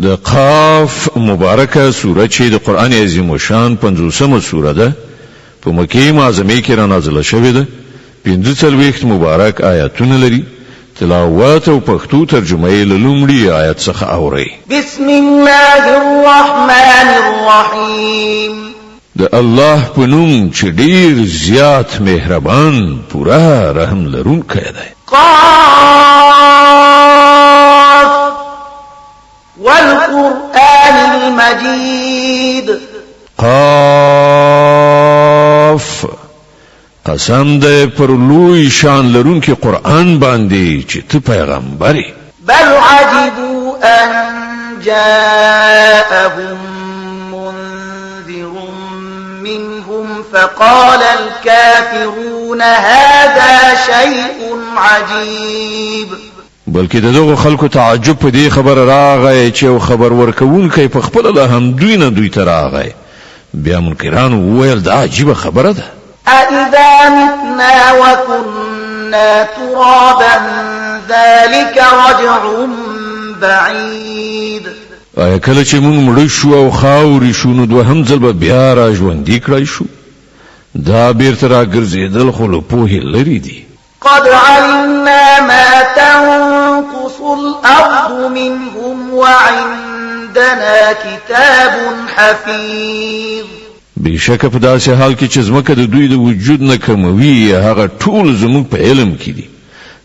د قاف مبارکه سوره چې د قرآن عظیم الشان پنځوسمه سوره ده، په مکې معظمې کې را نازله شوې ده، 45 مبارک آیاتونه لري، تلاوت او پښتو ترجمه یې له لومړي آیت څخه اورئ. بسم الله الرحمن الرحیم. د الله په نوم چې ډیر زیات مهربان پوره رحم لرونکی دی. قاف والقرآن المجید. قاف، قسم دی پر لوی شان لرونکي قرآن باندې چې ته پیغمبر یې. بل عجبوا أن جاءهم منذر منهم فقال الكافرون هذا شيء عجيب. بلکې د دغو خلکو تعجب په دې خبره راغی چې یو خبر ورکوونکی په خپله له همدوی نه دوی ته راغی. بیا منکرانو وویل دا عجیبه خبره ده. أإذا متنا وكنا ترابا ذلك رجع بعيد. آیا کله چې موږ مړه شو او خاورې شو نو دوهم ځل به بیا را ژوندي کړای شو؟ دا بیرته راګرځېدل خو له پوهې لرې دي. قد علمنا ما تنقص الأرض منهم وعندنا كتاب حفيظ. بېشکه په داسې حال کې چې ځمکه د دوی د وجود نه کموي، هغه ټول زموږ په علم کې دي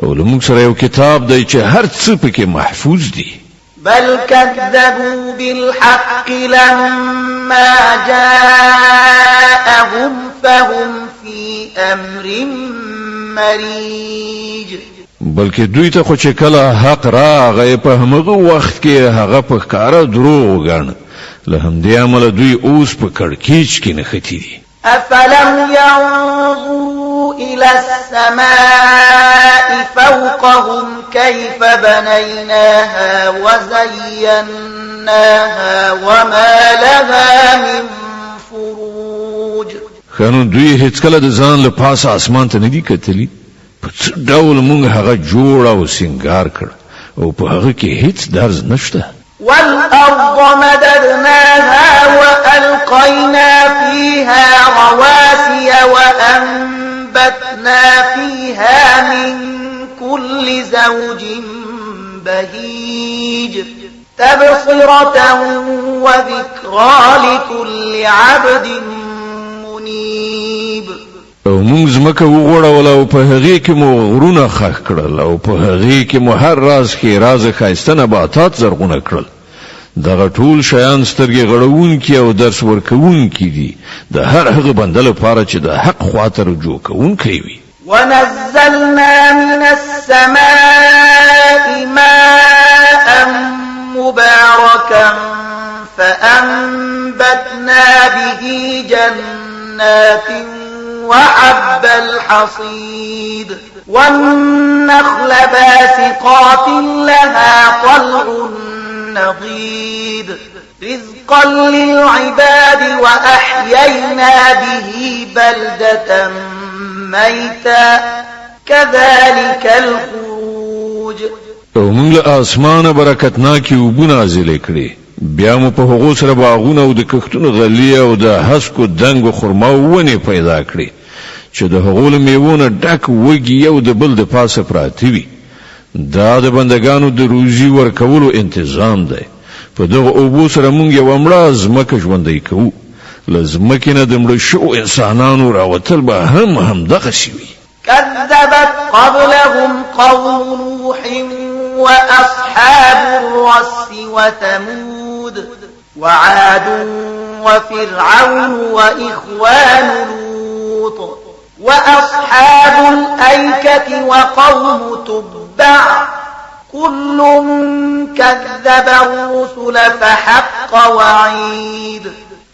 او له موږ سره یو کتاب دی چې هر څه پکې محفوظ دي. بل كذبوا بالحق لما جاءهم فهم في أمر مريج. بلکې دوی ته خو چې کله حق راغی په همغه وخت کې هغه په ښکاره دروغ وګاڼه، له همدې امله دوی اوس په کړکېچ کې نښتي دي. أفلم ينظروا إلى السماء فوقهم كيف بنيناها وزيناها وما لها من فروج. ښه نو دوی هیڅکله د ځان له پاسه اسمان ته نه دي کتلي؟ په څه ډول موږ هغه جوړ او سینګار کړ او په هغه کې هیڅ درز نشته. والأرض مددناها وألقينا فيها رواسي وأنبتنا فيها من كل زوج بهيج تبصرة وذكرى لكل عبد منيب. او موږ ځمکه وغوړوله او په هغې کې مو غرونه ښخ کړل او په هغې کې مو هر راز ښېرازه ښایسته نباتات زرغونه کړل. دغه ټول شیان سترګې غړوونکي او درس ورکوونکي دي د هر هغه بنده لپاره چې د حق خواته رجوع کوونکی وي. ونزلنا من السماء ماء مباركا فأنبتنا به جنات وحب الحصيد والنخل باسقات لها طلع نضيد رزقا للعباد وأحيينا به بلدة ميتا كذلك الخروج. او موږ له اسمانه برکتناکې اوبه نازلې کړې، بیا مو په هغو سره باغونه او د کښتونو غلې او د هسکو دنګو خرماو ونې پیدا کړې چې د هغو له میوو نه ډک وږي یو د بل د پاسه پراته وي. دا د بندګانو د روزي ورکولو انتظام دی. په دغو اوبو سره موږ یوه مړه ځمکه ژوندۍ کوو. له ځمکې نه د مړه شوو انسانانو راوتل به هم همدغسې وي. كذبت قبلهم قوم نوح وأصحاب الرس وثمود وعاد وفرعون وإخوان لوط وأصحاب الأيكة وقوم تبع كل كذب الرسل فحق وعيد.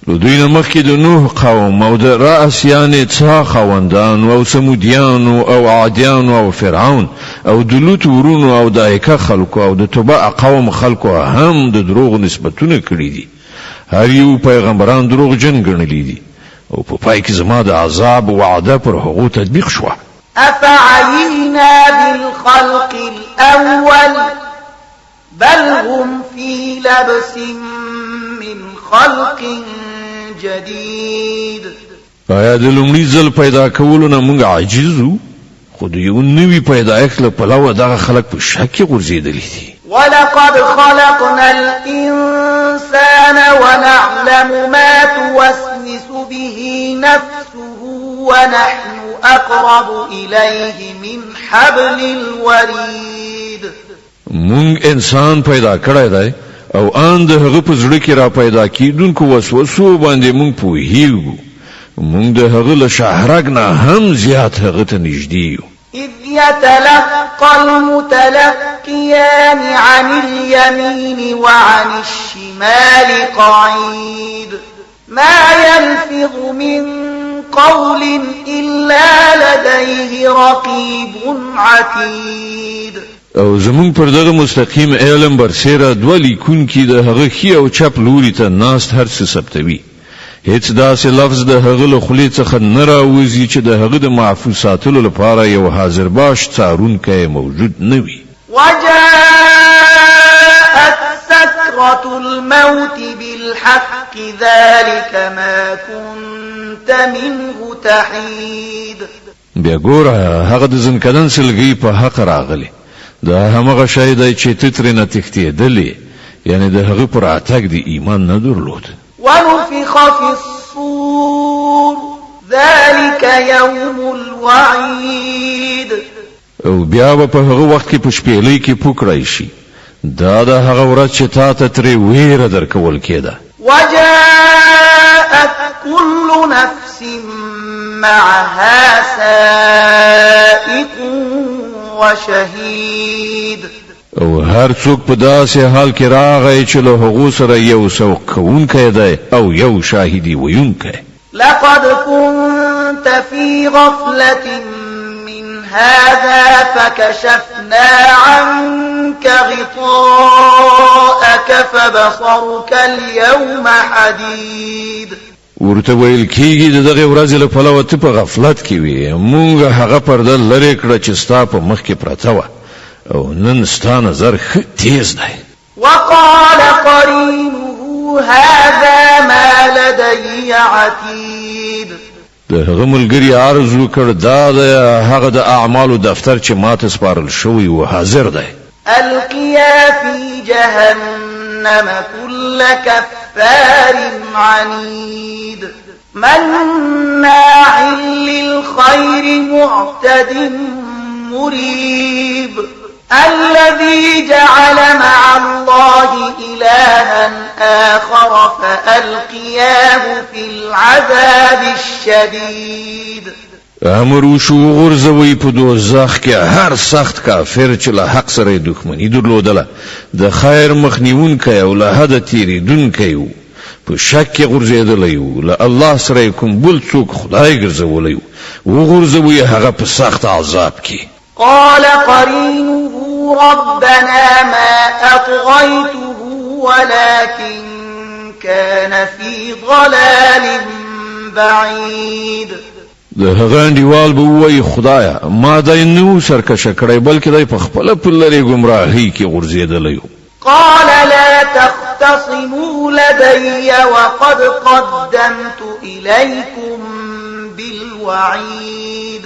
له دوی نه مخکې د نوح قوم او د رأس یعنې څا خاوندانو او ثمودیانو او عادیانو او فرعون او د لوط ورونو او د ایکه خلکو او د تبع قوم خلکو هم د دروغو نسبتونه کړي دي. هر یو پیغمبران دروغجن ګڼلي دي او په پای کې زما د عذاب وعده پر هغو تطبیق شوه. أفعينا بالخلق الأول بل هم في لبس من خلق جديد. آیا د لومړي ځل پیدا کولو نه موږ عاجز وو؟ خو د یو نوي پیدایښت له پلوه دغه خلک په شک کې غورځېدلي دي. ولقد خلقنا الإنسان ونعلم ما توسوس به نفسه ونحن أقرب إليه من حبل الوريد. مونږ انسان پیدا کړی دی او ان د هغه په زړه کې را پیدا کیدونکو وسوسو باندې مونږ پوهیږو. مونږ د هغه له شاهرګ نه هم زیات هغه ته نږدې یو. إذ يتلقى المتلقيان عن اليمين وعن الشمال قعيد ما يلفظ من قول إلا لديه رقيب عتيد. او زمونږ پر دغه مستقیم علم برسېره دوه لیکونکي د هغه ښي او چپ لوري ته ناست هر څه ثبتوي. هیڅ داسې لفظ د هغه له خولې څخه نه راوځي چې د هغه د محفوظ ساتلو لپاره یو حاضر باش څارونکی موجود نه وي. وجاءت سكرة الموت بالحق ذلك ما كنت منه تحيد. بیا ګوره هغه د ځنکدن سلګۍ په حق راغلی، دا همغه شی دی چې ته ترېنه تښتېدلې، یعنې د هغه پر راتګ دې ایمان نه درلود. ونفخ في الصور ذلك يوم الوعيد. او بیا به په هغه وخت کې په شپېلۍ کې پوکړای شي. دا د هغه ورځ چې تا ته ترې ویره درکول کېده. وجاءت كل نفس معها سائق وشهيد. او هر څوک په داسې حال کې راغی چې له هغو سره یو سوق کوونکی دی او یو شاهدي ویونکی. لقد كنت في غفلة من هذا فكشفنا عنك غطاءك فبصرك اليوم حديد. ورته ویل کېږي د دغې ورځې له پلوه ته په غفلت کې وې، مونږ هغه پرده لرې کړه چې ستا په مخ کې پرته وه او نن ستا نظر ښه تیز دی. وقال قرينه هذا ما لدي عتيد. د هغه ملګري عرض وکړ دا د هغه د اعمالو دفتر چې ماته سپارل شوی و حاضر دی. ألقيا في جهنم كل كفار عنيد مناع للخير معتد مريب الذي جعل مع الله إلها آخر فألقياه في العذاب الشديد. امر وشو وغورځوئ په دوزخ کې هر سخت کافر چې له حق سره یې دښمني درلودله، د خیر مخنیونکی او له حده تېرېدونکی و، په شک کې غورځېدلی و، له الله سره یې کوم بل څوک خدای ګرځولی و، وغورځوئ هغه په سخت عذاب کې. قال قرينه ربنا ما أطغيته ولكن كان في ضلال بعيد. د هغه انډیوال به ووایي خدایا ما دی نه و سرکشه کړی، بلکې دی په خپله په لرې ګمراهۍ کې غورځېدلی و. قال لا تختصموا لدي وقد قدمت إليكم بالوعيد.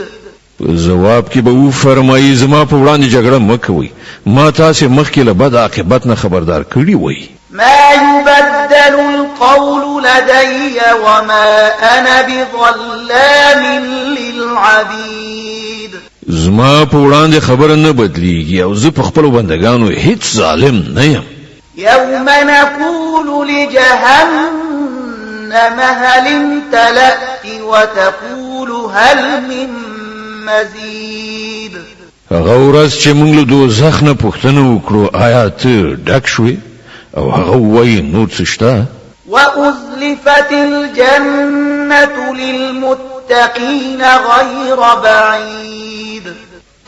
په ځواب کې به وفرمایي زما په وړاندې جګړه مه کوئ، ما تاسې مخکې له بد عاقبت نه خبردار کړي وئ. ما يبدل القول لدي وما أنا بظلام للعبيد. زما په وړاندې خبره نه بدلیږي او زه په خپلو بندګانو هیڅ ظالم نه یم. يوم نقول لجهنم هل امتلأت وتقول هل من مزيد. هغه ورځ چې موږ له دوزخ نه پوښتنه وکړو آیا ته ډک شوې، او هغه وایي نور څه شته. وأزلفت الجنة للمتقين غير بعيد.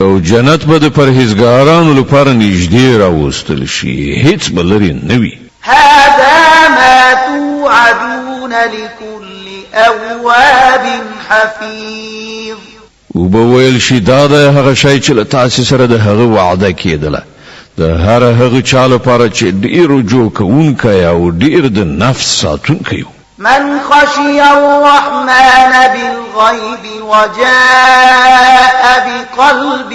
او جنت به د پرهیزګارانو لپاره نږدې راوستل شي، هیڅ به لرې نه وي. هذا ما توعدون لكل أواب حفيظ. وبه ویل شي دا دی هغه شی چې له تاسې سره د هغه وعده کېدله، د هر هغه چا لپاره چې ډیر رجوع کوونکی او ډیر د نفس ساتونکی وو. من خشي الرحمن بالغيب وجاء بقلب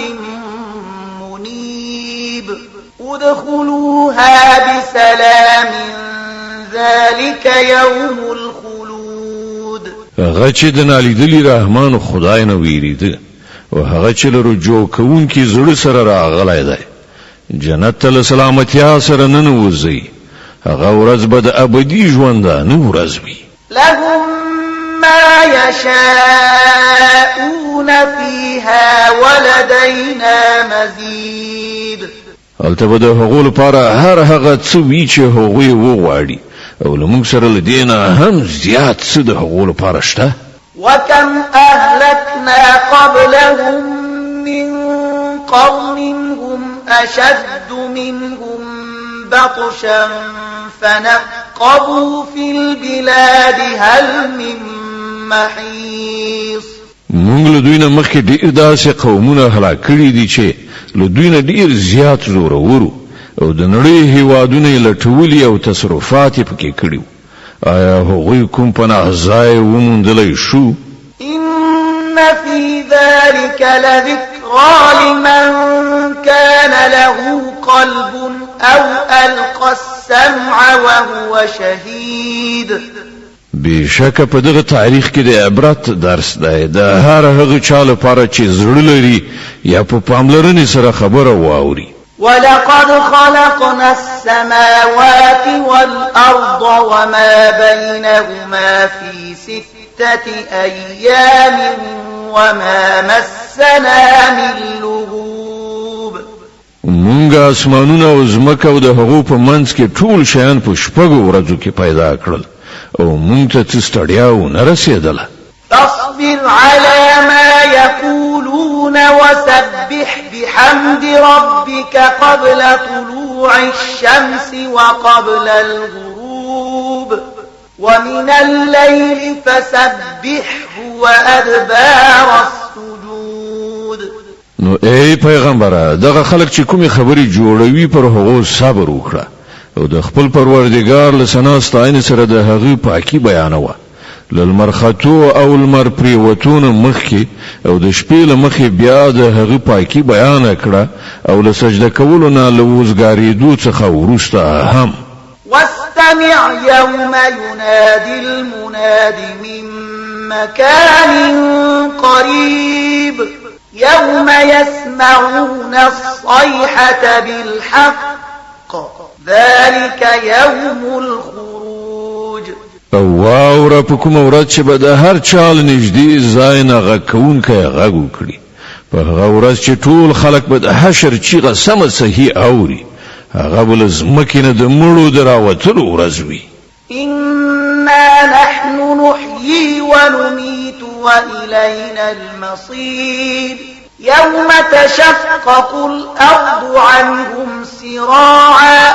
منيب ادخلوها بسلام ذلك يوم الخلود. هغه چې د نالیدلي رحمان خدای نه ویریده او هغه چې له رجوع کوونکي زړه سره راغلی دی، جنت ته له سلامتیا سره ننوځي. هغه ورځ به د ابدي ژوندانه ورځ وي. لهم ما يشاءون فيها ولدينا مزيد. هلته به د هغو لپاره هر هغه څه وي چې هغوی وغواړي، او له موږ سره له دې نه هم زیات څه د هغو لپاره شته. وكم أهلكنا قبلهم من قرن هم أشد منهم بطشا فنقبوا في البلاد هل من محيص. موږ له دوی نه مخکې ډېر داسې قومونه هلاک کړي دي چې له دوی نه ډېر زیات زورور وو، او د نړۍ هیوادونه یې لټولي او تصرفات یې پکې کړي وو. آیا هغوی کوم پناه ځای وموندلی شو؟ إن في ذلك لذكرى لمن كان له قلب أو ألقى السمع وهو شهيد. بېشکه په دغه تاریخ کې د عبرت درس دی د هر هغه چا لپاره چې زړه لري یا په پاملرنې سره خبره واوري. ولقد خلقنا السماوات والأرض وما بينهما في 6 أيام وما مسنا من لغوب. مونږ اسمانونه او ځمکه او د هغو په منځ کې ټول شیان په 6 ورځو کې پیدا کړل، او مونږ ته څه ستړیا ونه رسېدله. فاصبر على ما يقولون وسبح بحمد ربك قبل طلوع الشمس وقبل الغروب ومن الليل فسبحه وأدبار السجود. نو ای پیغمبره، دغه خلک چې کومې خبرې جوړوي پر هغو صبر وکړه، او د خپل پروردګار له ثنا ستاینې سره د هغه پاکي بیانوه. له لمر ختو او لمر پرېوتو نه مخکې او د شپې له مخې بیا د هغه پاکي بیانه کړه، او له سجده کولو نه له وزګارېدو څخه وروسته هم. واستمع يوم ينادي المناد من مكان قريب يوم يسمعون الصيحة بالحق ذلك يوم الخروج. او واوره په کومه ورځ چې به د هر چا له نږدې ځای نه غږ کوونکی غږ وکړي، په هغه ورځ چې ټول خلک به د حشر چیغه سمه صحیح اوري، هغه به له ځمکې نه د مړو د راوتلو ورځ وي. إنا نحن نحيي ونميت وإلينا المصير يوم تشقق الأرض عنهم سراعا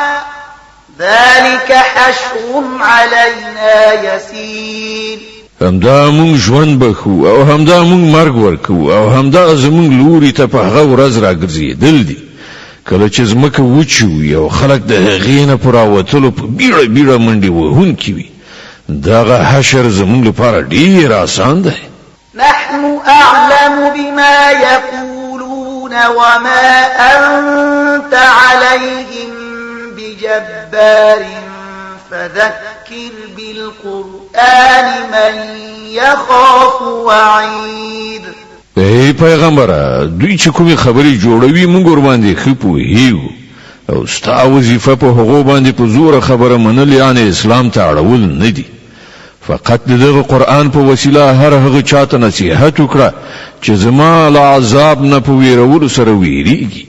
ذلك حشر علينا يسير. همدا مونږ ژوند بخو او همدا مونږ مرګ ورکو او همدا زمونږ لوري ته په هغه ورځ راګرځېدل دي کله چې ځمکه وچه وي او خلک د هغې نه په راوتلو په بیړه بیړه منډې وهونکي وي. دغه حشر زمونږ لپاره ډېر آسان دی. نحن أعلم بما يقولون وما أنت عليهم بجبار فذكر بالقرآن من يخاف وعيد. ای پیغمبره، دوی چې کومې خبرې جوړوي موږ ورباندې ښه پوهېږو، او ستا وظیفه په هغو باندې په زوره خبره منل یعنې اسلام ته اړول نه دي. فقط د دغه قرآن په وسیله هر هغه چاته نصیحت وکړه چې زما له عذاب نه په ویرولو سره ویریږي.